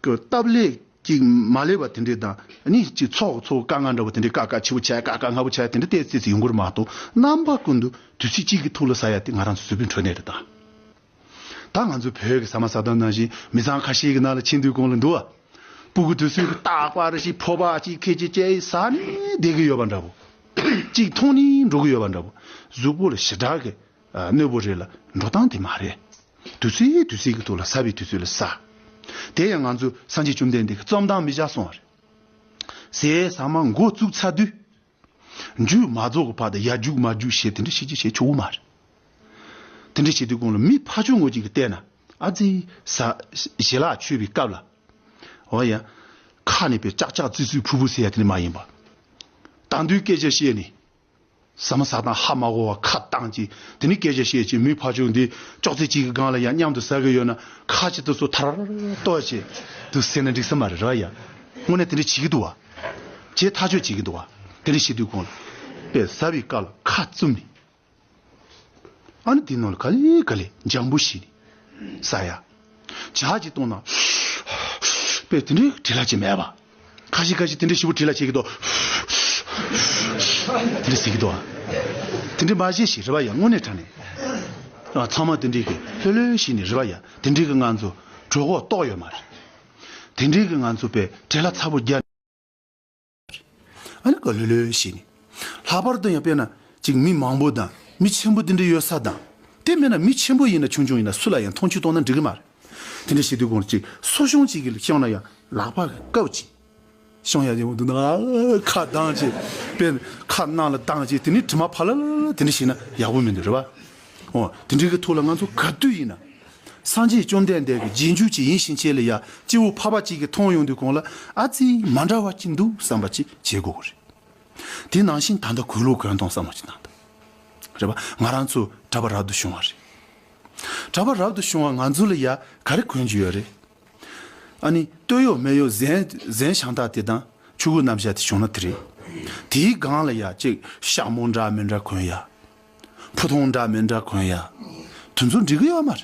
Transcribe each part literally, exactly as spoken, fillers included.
གི་སྟབས་ལེགས་ཅིག་མ་ལེགས་པ་དེ་འདྲས་དང་ནི་ཅིག་ཚོགས་ཚོགས་དཀའ་ངལ་འདྲ་པོ་དེ་འདྲས་དཀའ་དཀའ་ཆེ་པོ་ཆགས་དཀའ་དཀའ་ངལ་པོ་ཆགས་དེ་འདྲས་ཏོག་ཙམ་ཡོང་གི་རེད་མ་གཏོགས། རྣམ་པ་ཀུན་ཏུ་དུས་ཚོད་གཅིག་གི་ཐོག་ལ་ཟ་ཡ་དེ་ང་རང་ཚོ་སུས་པའི་འཕྲོ་ནས་རེད་ད། ད་ང་ཚོ་བོད་ཀྱི་ཟ་མ་ཟ་སྟངས་ནང་བཞིན་མི་ཚང་ཁ་ཤས་ཀྱི་ནང་ལ་ཕྱིན་དུས་གོང་ལ་འདུག་བ། སྤུ་གུ་དུས་ཚོད་ཀྱི་རྟག་པར་ཞིག་ཕོར་པ་གཅིག་ཁལ་གཅིག་བཅས་ཟ་ནས་བསྡད་ཀྱི་ཡོད་པ་འདྲ་པོ། གཅིག་འཐུང་ནས་འགྲོ་གི་ཡོད་པ་འདྲ་པོ། གཟུགས་པོ་ལ་ཞེ་དྲག་གི་གནོད་པོ་རེད་ལ་འགྲོ་སྟངས་དེ་མ་རེད། དུས་ཚོད་དུས་ཚོད་ཀྱི་ཐོག་ལ་ཟ་བའི་དུས་ཚོད་ལ་ཟ། དེ་ཡང་ང་ཚོ་སངས་རྒྱས་བཅོམ་ལྡན་འདས་ཀྱི་རྩོམ་སྟངས་མི་བཞག་སོང་བ་རེད། ཟས་ཟ་མ་འགོ་བཙུགས་ཚར་དུས། མཇུག་མ་རྫོགས་ཀྱི་བར་དུ་ཡར་རྒྱུག་མར་རྒྱུག་བྱེད་དེ་འདྲ་བྱེད་ཀྱི་བྱེད་ཆོག་གི་མ་རེད། དེ་འདྲ་བྱེད་དུས་གོང་ལ་མི་ཕར་ཕྱོགས་ངོས་ཅིག་གིས་བལྟས་ན་ཨ་ཙི་ཟ་ཞལ་ལག་མཆོད་པའི་སྐབས་ལ། འོ་ཡ། ཁ་ནས་པའི་ལྕག་ལྕག་ཙི་ཙི་ཕུ་ཕུ་ཟེར་ཡ་དེ་འདྲ་མ་ཡིན་པ། དང་དུས་སྐད་ཆ་བཤད་ནས། ཟ་མ་ཟ་སྟངས་ཧ་མ་གོ་བ་ཁ་བཏང་ཅིག་དེ་ནས་སྐད་ཆ་བཤད་ཅིག་མི་ཕར་ཕྱོགས་འདི་ཅོག་ཙེ་གཅིག་གི་སྒང་ལ་ཡང་མཉམ་དུ་ཟ་གི་ཡོད་ན་ཁ་ཅིག་ཏུ་སོ་ཐར་ཏོ་བྱེད་དུ་ཟེར་ན་འགྲིག་ས་མ་རེད་ར་ཡ། དངོས་གནས་དེ་འདྲ་བྱེད་ཀྱི་འདུག་བ། བྱེད་ཐག་ཆོད་བྱེད་ཀྱི་འདུག་བ། དེ་འདྲ་བྱེད་དུས་གོང་ལ་པས་ཟ་བའི་སྐབས་ལ་ཁ་བཙུམ་ནས། ཨ་ནི་དེ་ནང་ལ་ག་ལེ་ག་ལེ་འཇམ་པོ་ཞིག་ནས་ཟ་ཡ། ཇ་ཅིག་བཏུང་ན། པས་དེ་འདྲའི་བྲེལ་བ་ཅིག་མེད་པ། ཁ་ཤས་ཁ་ཤས་དེ་འདྲའི་ཞིབ་པོ་བྲེལ་བ་བྱེད་ཀྱི་འདུག་དེ་འདྲ་ཟེར་གྱི་འདུག་དེ་འདྲའི་མ་བྱེད་ཞིག་རེད་པ་ཡ། དངོས་གནས་དྲང་གནས། ཨ། ཚང་མ་དེ་འདྲའི་གི་ལྷོད་ལྷོད་ཞིག་ནས་རེད་པ་ཡ། དེ་འདྲའི་གི་ང་ཚོ་གྲོད་ཁོག་ལྟོགས་ཡོད་མ་རེད། དེ་འདྲའི་གི་ང་ཚོ་པས་བྲེལ་བ་ཚ་པོ་རྒྱག་ཨ་ནི་ཀ་ལྷོད་ལྷོད་བྱས་ནས། ལྷག་པར་དུ་ཡང་དཔེར་ན་ཅིག་མི་མང་པོ་དང་མི་ཆེན་པོ་དེ་འདྲ་ཡོད་ས་དང་། དེ་མིན་ན་མི་ཆེན་པོ་ཡིན་ན་ཆུང་ཆུང་ཡིན་ན་སུ་ལ་ཡང་མཐོང་ཆུང་གཏོང་ན་འགྲིག་གི་མ་རེད། དེ་འདྲ་བྱེད་དུས་གོང་ཅིག་སོ་ཤོང་ཅིག་གིས་བཤངས་ན་ཡང་ལག་པ་གི་བཀབ་ཅིག་བཤངས་ཡ་དེ་འོང་དུས་ན་ཁ་གདངས་ཅིག་དཔེར་ན་ཁ་ནང་ལ་གདངས་ཅིག་དེ་ནི་དྲི་མ་ཕ་ལ་ལ་ལ་དེ་འདྲ་བྱས་ན་ཡག་པོ་མི་འདུག་རེད་པ། འོ་དེ་འདྲའི་གི་ཐོག་ལ་ང་ཚོ་ག་དུས་ཡིན་ན། སངས་རྒྱས་བཅོམ་ལྡན་འདས་ཀྱི་རྗེས་འཇུག་ཅིག་ཡིན་ཕྱིན་ཆད་ལ་ཡ་སྐྱེ་བོ་འཕགས་པ་ཅིག་གིས་མཐོང་ཡོང་དུས་གོང་ལ་ཨ་ཙི་མ་འདྲ་བ་ཅིག་འདུག་བསམ་པ་ཅིག་བྱེད་དགོས་ཀྱི་རེད། དེ་ནང་བཞིན་ད་ལྟ་གོས་ལུགས་གོན་སྟངས་བསམ་བློ་ཅིག་བཏང་དང་། རེད་པ། ང་རང་ཚོ་གྲྭ་པ་རབ་ཏུ་བྱུང་བ་རེད། གྲྭ་པ་རབ་ཏུ་བྱུང་བ་ང་ཚོ་ལ་ཡ་ག་རེ་གོན་གྱི་ཡོད་རེད། ཨ་ནི་སྟོད་གཡོགས་སྨད་གཡོགས་གཟན་གཟན་ཤམ་ཐབས་དེ་དང་ཕྱུ་གུ་རྣམ་བཞག་དེ་བྱུང་ན་དེ་རེད། དེའི་སྒང་ལ་ཡ་ཅིག་ཤག་མོ་འདྲ་མི་འདྲ་གོན་ཡ། ཕུ་ཐུང་འདྲ་མི་འདྲ་གོན་ཡ། དེ་ཚོ་འགྲིག་གི་ཡོད་མ་རེད།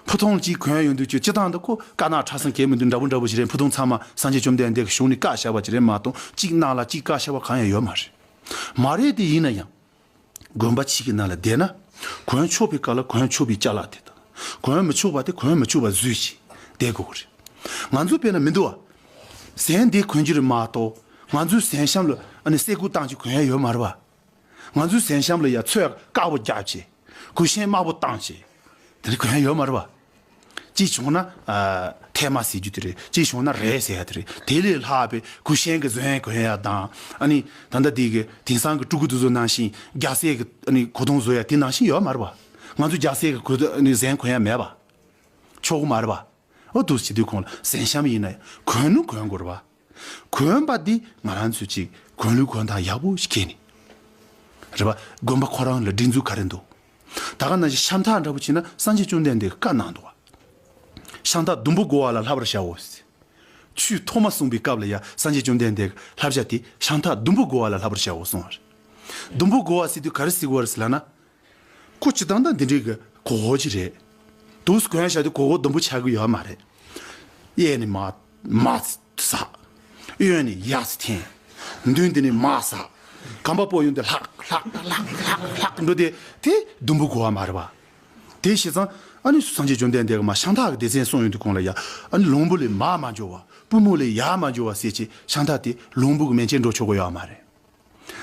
ཕུ་ཐུང་གཅིག་གོན་ཡོང་དུས་ཀྱི་སྤྱི་བཏང་དུ་ཁོ་དཀར་ནག་ཁྲ་སང་གས་མི་འདུག་འདྲ་པོ་འདྲ་པོ་ཞིག་རེད། ཕུ་ཐུང་ཚང་མ་སངས་རྒྱས་བཅོམ་ལྡན་འདས་ཀྱི་གཞུང་ནས་བཀག་བཞག་པ་ཅིག་རེད་མ་གཏོགས་གཅིག་གནང་ལ་གཅིག་བཀག་བཞག་པ་གང་ཡང་ཡོད་མ་རེད། མ་རེད་དེ་ཡིན་ན་ཡང་། དགོན་པ་གཅིག་གི་ནང་ལ་བསྡད་ན། གོན་ཆོག་པའི་སྐབས་ལ་གོན་ཆོག་པའི་ཅ་ལག་དེ་དང་། གོན་མི་ཆོག་པ་དེ་གོན་མི་ཆོག་པ་བཟོས་ཤིག་བསྡད་དགོས་ཀྱི་རེད། ང་ཚོ་དཔེར་ན་མི་འདུག་བ། གཟན་འདི་གོན་གྱི་རེད་མ་གཏོགས་ང་ཚོའི་གཟན་ཤམ་ལ་ཨ་ནི་སེ་གོལ་བཏང་གཅིག་གོན་ཡ་ཡོད་མ་རེད་བ། ང་ཚོའི་གཟན་ཤམ་ལ་ཡ་ཚོས་དཀར་པོ་རྒྱབ་བྱས། གུས་ཤན་དམར་པོ་བཏང་བྱས། དེ་འདྲ་གོན་ཡ་ཡོད་མ་རེད་བ། གཅིག་བྱུང་ན་ཨ་ཐལ་མ་ཟེར་རྒྱུ་དེ་རེད། གཅིག་བྱུང་ན་རས་ཟེར་ཡ་དེ་རེད། དེ་ལས་ལྷག་པའི་གུས་ཤན་གྱི་གཟན་གོན་ཡ་དང་ཨ་ནི་ད་ལྟ་དེ་གི་དེང་སང་གི་ཕྲུ་གུ་དེ་ཚོ་ནང་བཞིན་རྒྱ་སེ་གི་ཨ་ནི་གོས་ཐུང་བཟོ་ཡ་དེ་ནང་བཞིན་ཡོད་མ་རེད་བ། ང་ཚོ་རྒྱ་སེ་གི་གོས་ཐུང་ཨ་ནི་གཟན་གོན་ཡ་མེད་བ། ཆོག་གི་མ་རེད་བ། འོ་འདུག་བྱེད་དུས་གོང་ལ་གཟན་ཤམ་ཡིན་ན་གོན་ནུ་གོན་དགོས་རེད་བ། གོན་པ་འདི་ང་རང་ཚོས་ཅིག་གོན་ལུགས་གོན་སྟངས་ཡག་པོ་ཞིག་མཁྱེན་ནས། རེད་བ། དགོན་པ་ཁོ་རང་ལ་སྒྲིག་འཛུགས་ག་རེ་འདུག་ད་ག་ནང་བཞིན་ཤམ་ཐབས་འདྲ་པོ་བྱས་ན་སངས་རྒྱས་བཅོམ་ལྡན་འདས་ཀྱིས་བཀའ་གནང་འདུག་བ། ཤམ་ཐབས་ཟླུམ་པོ་བགོ་བ་ལ་བསླབ་པར་བྱའོ། ཆོས་ཐོག་མ་གསུངས་པའི་སྐབས་ལ་ཡ་སངས་རྒྱས་བཅོམ་ལྡན་འདས་ཀྱིས་བསླབ་བྱ་དེ་ཤམ་ཐབས་ཟླུམ་པོ་བགོ་བ་ལ་བསླབ་པར་བྱའོ་གསུངས་པ་རེད། ཟླུམ་པོ་བགོ་བ་ཟེར་དུས་ག་རེ་ཟེར་དགོས་པ་རེད་ཟེར་ལབ་ན། ཁོ་སྤྱིར་བཏང་ད་འདི་འདྲའི་གི་གོ་གོ་ཅིག་རེད། དུས་གོན་བྱ་དུས་གོ་གོ་ཟླུམ་པོ་ཆགས་ཀྱི་ཡོད་མ་རེད། གཡས་ནས་མར་མར་ཟག་གཡོན་ནས་ཡར་འཐེན། མདུན་དེ་ནས་མར་ཟག་རྐང་པ་སྤོ་ཡོང་དུས་ལྷག་ལྷག་ལྷག་ལྷག་ལྷག་འགྲོ་དེ་དེ་ཟླུམ་པོ་གོ་བ་མ་རེད་བ། དེ་བྱས་ཙང་ཨ་ནི་སངས་རྒྱས་བཅོམ་ལྡན་འདས་ཀྱིས་མར་ཤམ་ཐབས་ཀྱི་སྡེ་ཚན་གསུངས་ཡོང་དུས་གོང་ལ་ཡ་ཨ་ནི་ལོང་བུ་ལས་མར་མ་འགྱོ་བ་པུས་མོ་ལས་ཡར་མ་འགྱོ་བ་ཟེར་བྱས་ཤམ་ཐབས་དེ་ལོང་བུ་གི་མན་ཆད་འགྲོ་ཆོག་གི་ཡོད་མ་རེད།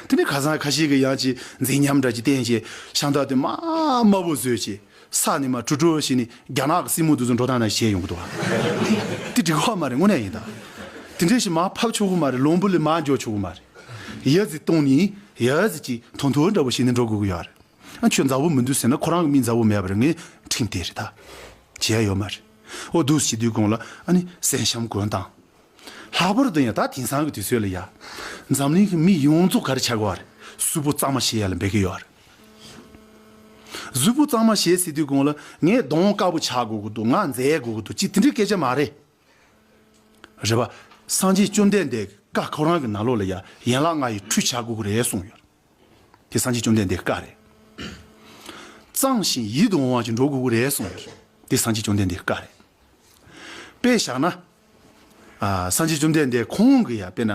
དེ་ནས་ཁ་སང་ཁ་ཤས་ཀྱིས་ཡང་ཅིག་མཛེས་ཉམས་འདྲ་ཅིག་བསྟན་བྱས་ཤམ་ཐབས་དེ་དམར་དམར་པོ་བཟོས་བྱས་ས་ནས་མར་དྲུ་དྲུ་བྱས་ནས་རྒྱ་ནག་གི་སྲིན་མོ་དེ་ཚོ་འགྲོ་སྟངས་ནང་བྱས་ཡོང་གི་འདུག་བ། དེ་འགྲིག་གི་མ་རེད། དངོས་གནས་ཡིན་ད། དེ་འདྲ་ཞིག་མར་ཕབ་ཆོག་གི་མ་རེད། ལོང་བུ་ལས་མར་འགྱོ་ཆོག་གི་མ་རེད། ཡ་ཙི་གཏོང་ནས་ཡ་ཙི་ཅིག་ཐོང་ཐོང་འདྲ་པོ་བྱས་ནས་འགྲོ་དགོས་ཀྱི་ཡོད་རེད། ཨ་ཁྱོད་མཛའ་བོ་མི་འདུག་ཟེར་ན་ཁོ་རང་གི་མི་མཛའ་བོ་མེད་པ་རེད། ངས་ཁྲིམས་དེ་རེད་ད། བྱས་ཡ་ཡོད་མ་རེད། འོ་འདུག་བྱེད་དུས་གོང་ལ་ཨ་ནི་གཟན་ཤམ་གོན་སྟངས། ལྷག་པར་དུ་ཡང་ད་དེང་སང་གི་དུས་ཚོད་ལ་ཡ། འཛམ་གླིང་གི་མི་ཡོངས་རྫོགས་ག་རེ་ཆགས་ཀྱི་ཡོད་རེད། གཟུགས་པོ་གཙང་མ་བྱེད་ཡ་ལ་འབད་ཀྱི་ཡོད་རེད། གཟུགས་པོ་གཙང་མ་བྱེད་ཟེར་དུས་གོང་ལ་ངས་གདོང་དཀར་པོ་ཆགས་དགོས་ཀྱི་འདུག་ང་མཛེས་དགོས་ཀྱི་འདུག་ཅི་དེ་འདྲའི་སྐད་ཆ་མ་རེད། རེད་པ། སངས་རྒྱས་བཅོམ་ལྡན་འདས་ཀྱི་བཀའ་ཁོ་རང་གི་ནང་ལོགས་ལ་ཡ་ཡན་ལག་ལྔ་ཡི་ཁྲུས་བྱ་དགོས་ཀྱི་རེད་གསུངས་ཡོད། དེ་སངས་རྒྱས་བཅོམ་ལྡན་འདས་ཀྱི་བཀའ་རེད། གཙང་ཞིང་ཡིད་དུ་འོང་བ་ཅིག་འགྲོ་དགོས་ཀྱི་རེད་གསུངས་ཡོད། དེ་སངས་རྒྱས་བཅོམ་ལྡན་འདས་ཀྱི་བཀའ་རེད། དཔེ་བཞག་ན། ཨ་སངས་རྒྱས་བཅོམ་ལྡན་འདས་ཁོང་གི་ཡ་དཔེར་ན།